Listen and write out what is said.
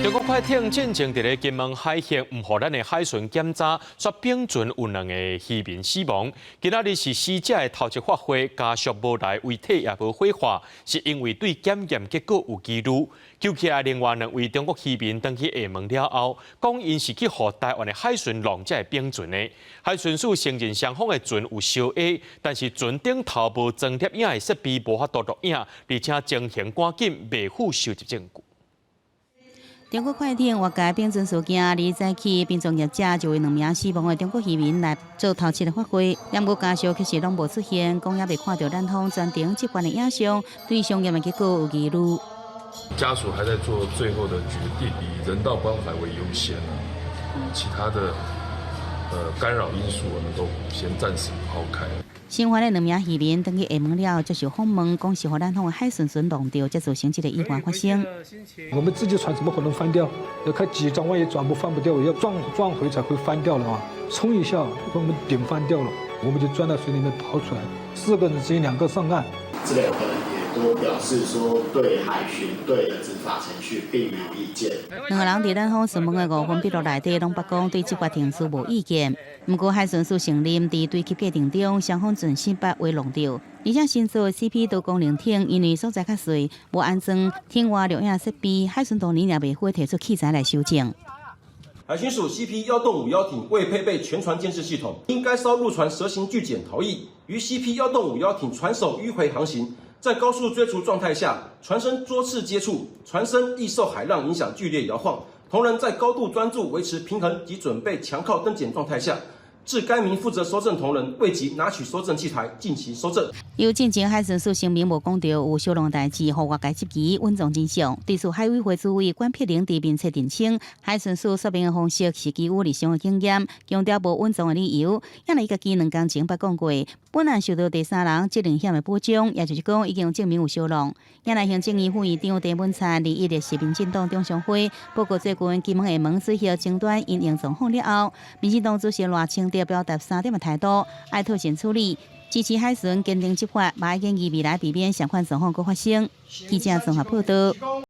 中國快艇進前佇咧金門海域，毋予咱的海巡檢查，煞冰船有兩個漁民死亡。今仔日是死者的頭七法會，家屬無來，遺體也無火化，是因為對檢驗結果有疑慮。救起來另外兩位中國漁民轉去廈門了後，講𪜶是去予台灣的海巡弄這个冰船的。海巡署承認雙方的船有相挨，但是船頂頭無裝攝影的設備，無法度錄影，而且情形趕緊，袂赴收集證據。中國快艇越界冰船事件，二早起殯葬業者就為兩名死亡的中國漁民來做頭七的法會，毋過家屬卻是攏無出現，講猶未看著咱方全程執法的影像，對相驗的結果有疑慮。家屬還在做最後的決定，以人道關懷為優先，其他的干擾因素，我們都先暫時拋開。生還的兩名漁民轉去廈門了後，接受訪問，講是予咱方的海巡船弄著，才造成這個意外發生。我們自己船怎麼可能翻掉？要開幾轉彎也轉不翻不掉，要撞撞回才會翻掉了啊！衝一下，把我們頂翻掉了，我們就鑽到水裡面跑出來，四個人只有兩個上岸。這兩個人也都表示說，對海巡隊的執法程序並沒有意見。兩個人佇咱方詢問的五份筆錄內底，攏捌講對執法程序無意見。毋過海巡署承認，佇追緝過程中，雙方船身捌會弄著，而且新造的 CP 多功能艇因為所在較細，無安裝艇外錄影設備，海巡當年也袂赴提出器材來修正。海巡署 CP 1051艇未配備全船監視系統，因該艘入船蛇形巨簡逃逸，於 CP 1051艇船首迂迴航行，在高速追逐狀態下，船身多次接觸，船身易受海浪影響劇烈搖晃，同仁在高度專注維持平衡及準備強靠登檢狀態下，致該名負責搜證同仁未及拿取搜證器材進行搜證。由進前海巡署聲明無講著有相弄代誌，予外界質疑隱藏真相。對此，海委會主委管碧玲佇面冊澄清，海巡署說明的方式是基於日常的經驗，強調無隱藏的理由。也來伊家己兩工前捌講過，本案受到第三人責任險的保障，也就是講已經證明有相弄。也來行政院副院長鄭文燦21日是民進黨中常會報告最近金門廈門水域爭端因應狀況了後，民進黨主席賴清德表達三點的態度，愛妥善處理，支持海巡堅定執法，嘛建議未來避免相款狀況閣發生。記者綜合報道。